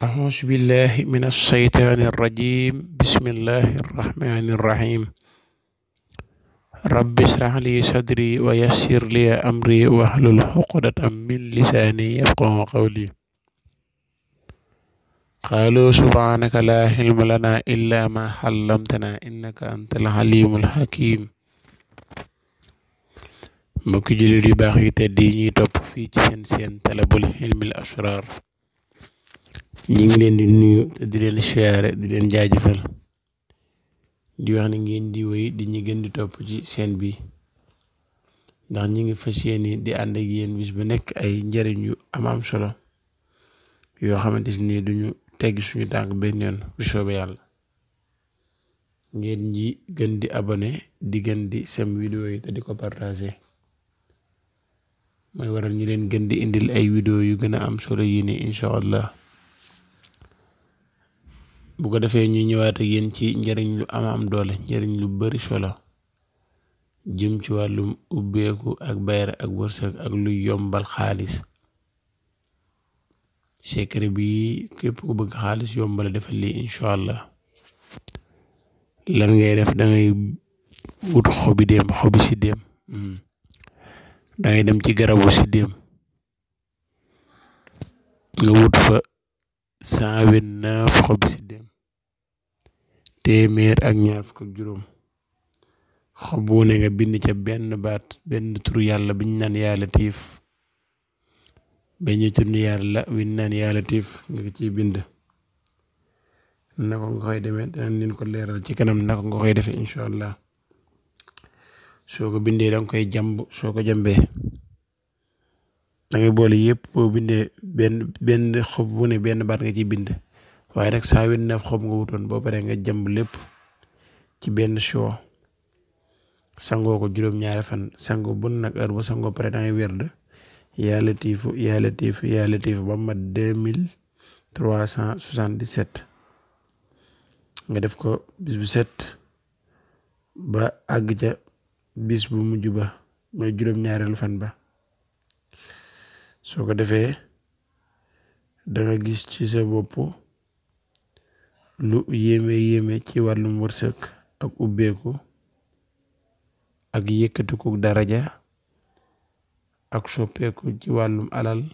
أعوذ بالله من الشيطان الرجيم بسم الله الرحمن الرحيم رب اشرح لي صدري ويسر لي أمري واحلل عقدة من لساني يفقهوا قولي قالوا سبحانك لا علم لنا إلا ما علمتنا إنك أنت العليم الحكيم mbokki jullit yu baax yi tedd yi ñuy topp fii ci seen talabul ilmil asrar ñi ngi leen di nuyu te di leen siyaare di leen jaajëfal di wax ni ngeen di wéy di ñi gën di topp ci seen bi ndax ñi ngi fas yéene di ànd ak yéen bis bu nekk ay njëriñ yu am solo yoo xamante ni duñu tegg suñu tànk benn yoon bu soobee yàlla ngeen ji gën di abonné di gën di sem vidéo yi te di ko partagé mooy waral ñu leen gën di indil ay vidéo yu gën a am solo yi ni incha allah bu ko defee ñu ñëwaat ak yéen ci njëriñ lu am doole njëriñ lu bari solo jëm ci wàllum ubbeeku ak bayra ak wërsëg ak lu yombal xaalis secret bi képp ku bëgg xaalis yombal defal lii incha allah lan ngay def dangay wut xobi si dem dangay dem ci garabu si dem nga wut fa 129 xobi si dem téeméer ak ñaar fukk ak juróom xob wu ne nga bind ca benn baat benn turu yàlla biñ naan yaa latiif benn turu yàlla wiñ naan yaa latiif nga ciy bind naka nga koy demee danañ leen ko leeral ci kanam naka nga koy defee incha allah soo ko bindee danga koy jàmb soo ko jàmbee dangay boole yëpp boo bindee benn xob bu ne benn baat nga ciy bind waaye nag 129 xob nga wutoon boo paree nga jàmb lépp ci benn show sangoo ko juróom-ñaari fan sango bun nag heure bu sangoo pare dangay werd yaa latiifu yaa latiifu yaa latiifu ba mat 2377 nga def ko bis bu set ba àgg ca bis bu mujj ba mooy juróom-ñaareelu fan ba soo ko defee danga gis ci sa bopp lu yéeme ci wàllum wërsëg ak ubbeeku ak yëkkatiku daraja ak soppeeku ci wàllum alal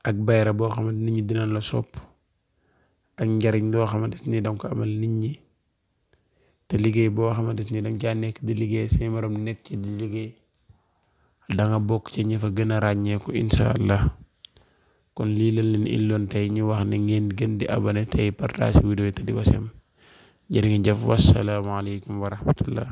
ak bayra boo xamante nit ñi dinañ la sopp ak njariñ loo xamante ni danga ko amal nit ñi te liggéey boo xamante ni danga caa nekk di liggéey say morom nekk ci di liggéey danga bokk ci ñi fa gën a ràññeeku incha allah kon lii lañ leen illoon tey ñu wax ne ngeen gën di abonné tey partage vidéo te di ko sem jërë ngeen jëf wasalaamaaleykum wa rahmatullah